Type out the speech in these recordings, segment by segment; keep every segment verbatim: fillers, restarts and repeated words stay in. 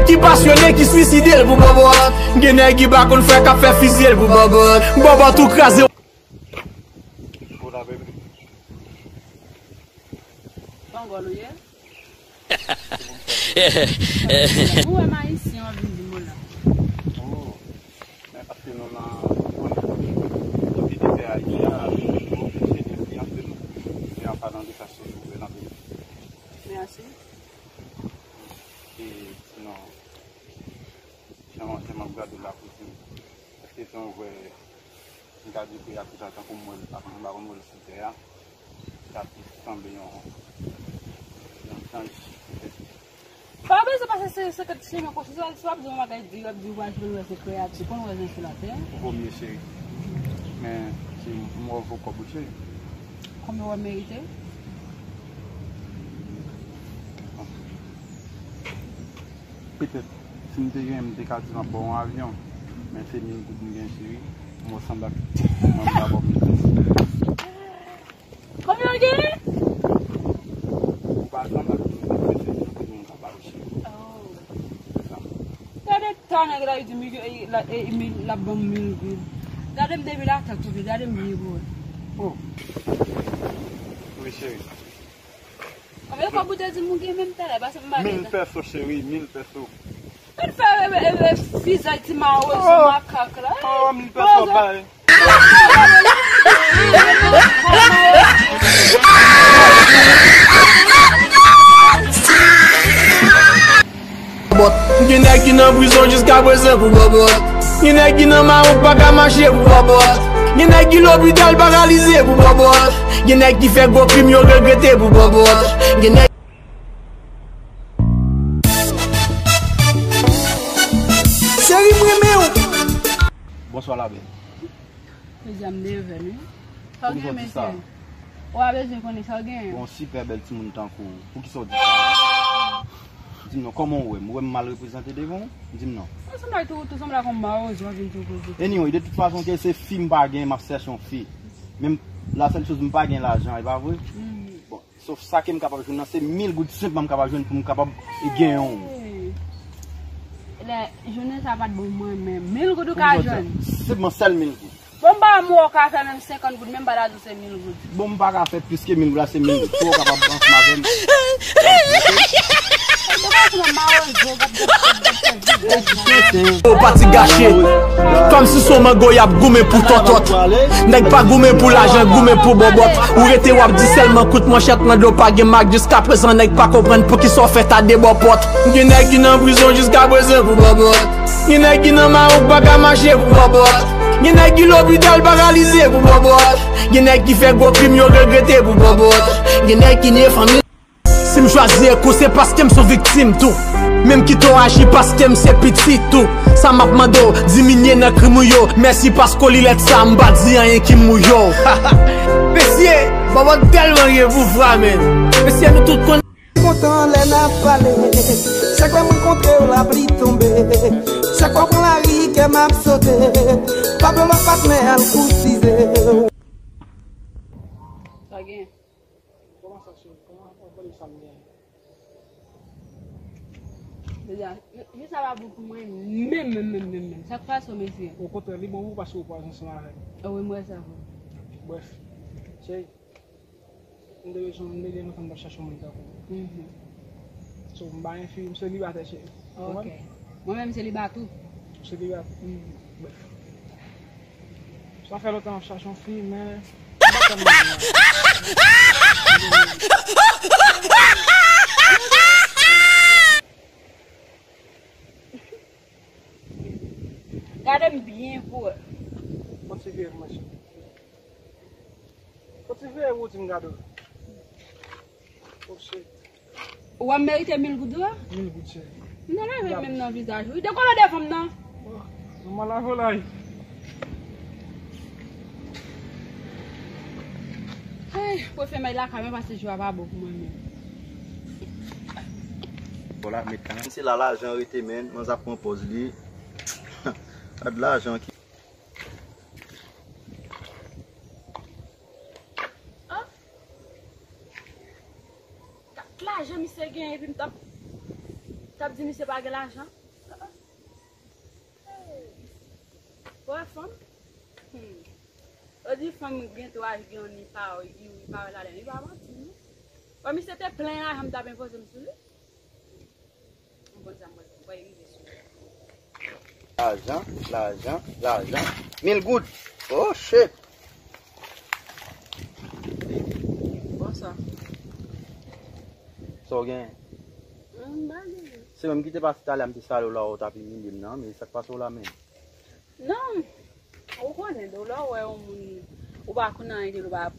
Ki pasyone, ki swiside l pou bòbòt. Gen nèg ki pa konn fè, k ap fè fizye l pou bòbòt. Bòbòt ou kraze. Pangòl ou ye? Ou wè m ayisyen, w ap vin di m ou la. Oh, men paske nou nan konnen, nou ki te fè Ayiti a, nou oblije enfliyanse nou. Men an palan de sa, se nou wè nan peyi. Mèsi. E sinon, jan, jan m ap gade w la, pou di, èske jan w wè, m ka di ke a tout a tankou m wè l, m pa konn wè l sou tè a, sa te sanble yon, yon zanj, petèt. Pa bezwen pase se, senkant chemen konsi, si w ap di yon bagay di, w ap di w pa jwenn wè se kreyati, konn wè jan sou latè. Ou konn, cheri. Men, si m wè w fè kòb ou, cheri. Konbyen w wè m merite? Petèt, si m te genyen, m te ka di m ap ba w yon avyon. Men se mil goud m gen, cheri. M wè w sanble ak, mwen m pa ba w mil goud. Konbyen w gen? Ou pa sanble ak mil goud, men se mil goud m ka ba w, cheri. Oh. Se sa. Gade tan nèg la, li di mil, e, la, e, mil, l ap ban m mil goud. Gade m depi la tèt sou pye, gade m byen pou wè. Oh. Wi, cheri. Konbyen kòb ou te di m ou gen menm talè, paske m pa gen. Mil peso, cheri, mil peso. Mwen fè, e, e, e, vizaj ti mawozo makak la. Oh, mil peso bay. Bòbòt. Gen nèg ki nan prizon jiskaprezan pou bòbòt. Gen nèg ki nan mawon k pa ka mache pou bòbòt. Gen nèg ki lopital paralize pou bòbòt. Gen nèg ki fè gwo krim yo regrete pou bòbòt. Gen nèg Cheri, m renmen w. Bonswa, labèl. Mezanmi, m devèn wi. Sa w gen, mesye? Ou pa bezwen konnen sa w gen. Bon, sipè bèl timoun tankou w. Poukisa w di sa? Di m non, kòman w wè m? Ou wè m mal reprezante devan w? Di m non. Ou sanble tou, tou sanble ak yon mawozo w ap vin tou koze. Anyway, de tout fason, ke se fi m pa gen, m ap chèche yon fi. Men la sèl choz m pa gen lajan, e pa vre? Mhm. Bon, sof sa ke m kapab jwenn nan, se mil goud senpman m kapab jwenn pou m kapab genyen yon. Lè jounen sa pa t bon mwen menm. Mil goud ou ka jwenn? Senpman sèl mil goud. Bon, m pa wè w ka fè menm senkant goud, menm pa ta di w se mil goud. Bon, m pa ka fè plis ke mil goud la, se mil goud. Pou w kapab ansanm avè m. Ou pati gache. Kòmsi se yon mango y ap goumen pou tòtòt. Nèg pa goumen pou lajan, goumen pou bòbòt. Ou rete w ap di sèlman kout manchèt nan do pa gen mak. Jiskaprezan nèg pa konprann poukisa w fè ta de bò pòt. Gen nèg ki nan prizon jiskaprezan pou bòbòt. Gen nèg ki nan mawon k pa ka mache pou bòbòt. Gen nèg ki lopital paralize pou bòbòt. Gen nèg ki fè gwo krim yo regrete pou bòbòt. Gen nèg ki nye fanmi. Si m chwazi ek ou, se paske m se yon viktim tou. Menm kite w aji paske m se pitit ou. Sa m ap mande w, diminye nan krim ou yo. Mèsi paske w li lèt sa, m pa di anyen ki mou yo. Mesye, bòbòt tèlman gen pouvwa, menn. Mesye, nou tout konn. Kontan lè n ap pale. Chak lè m rankontre w, lapli tonbe. Chak fwa w pran lari, kè m ap sote. Pablo, lòt patnè al koutize. Sa gen? Kòman sa, cheri? Kòman w pale sa m gen? Deja, men sa pa bon pou mwen menm, menm, menm, menm, menm. Sa k pase w, mesye? Okontrè, li bon pou ou paske ou pa ansanm avè m. Ah wi, m wè sa vre. Brèf, cheri, m te bezwen, m te gen lontan m t ap chache yon moun tankou w. Mhm. So, m pa gen fi, m selibatè, cheri. Ou konprann? Ok. Mwen menm, m seliba tou. Ou seliba tou? Mhm. Brèf. Sa fè lontan m ap chache yon fi, men m pa tann moun nan. Gade m byen pou wè. Kontinye pou mwen, cheri. Kontinye pou w di m gade w. Oh, cheri. Ou wè m merite mil goud ou a? Mil goud, cheri. M nan leve menm nan vizaj ou. Dekole devan m nan. Oh, manman lavolay. Ay, pou fè may lakay mwen pase jou a pa bon pou mwen menm. Bon, la, met kan. Se la lajan rete, menn. Manzè ap pran pòz li. Gad lajan ki An? Kat lajan misye genyen epi m t ap Ap di misye pa gen lajan. Wè fanm. Hmm. Yo di fanm gen twa, gen yon ni pa, li pa wè ladan. Li pa manti, non. Wè misye te plen lajan m t ap enpoze m sou li. M konn sa m pral fè, m pral rive sou li. Lajan, lajan, lajan. Mil goud. Oh shit. Bonswa. Sa w gen? M pa gen. Se menm ki te pase talè a, m te sale w la, w t ap imilye m nan, men sa k pase w la menm? Non, ou konnen, tou lè w wè yon moun, ou pa konn anyen de l, ou pa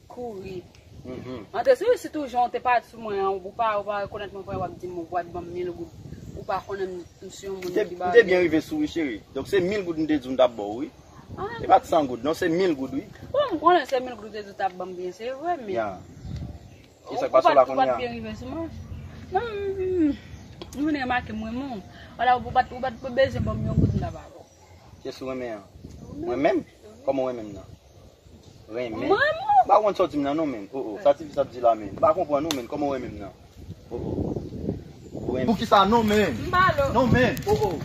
kouri. Mhm. Antre sou, sitou jan w te pati sou mwen an, ou pa, ou pa rekonèt mwen, w ap di m, ou pa t ban m mil goud. Ou pa konnen m, m se yon moun ki ba. M te byen rive sou wi, cheri. Donk, se mil goud m te di w m t ap ba w, wi. Ah. Se pa t san goud, non, se mil goud, wi. Bon, m konnen se mil goud ou te di w t ap ban m byen, se vre, men. Ya. E sa k pase w la kounye a? Ou pa t byen rive sou mwen. Non, m, m, m vin remake m renmen w. Wala, ou pa t, ou pa t bezwen ban m yon goud m ta ba w. Kiyès ou renmen an? Mwen menm? Kòman w renmen m nan? Renmen? Mwen menm. M pa konn sa w di m nan non, menm. Oh, oh, sa tifi sa ap di la, menm. M pa konprann ou, menm. Kòman w renmen m nan? Oh, oh. Ou renmen. Poukisa non, menm? M ba l. Non, menm. Oh, oh.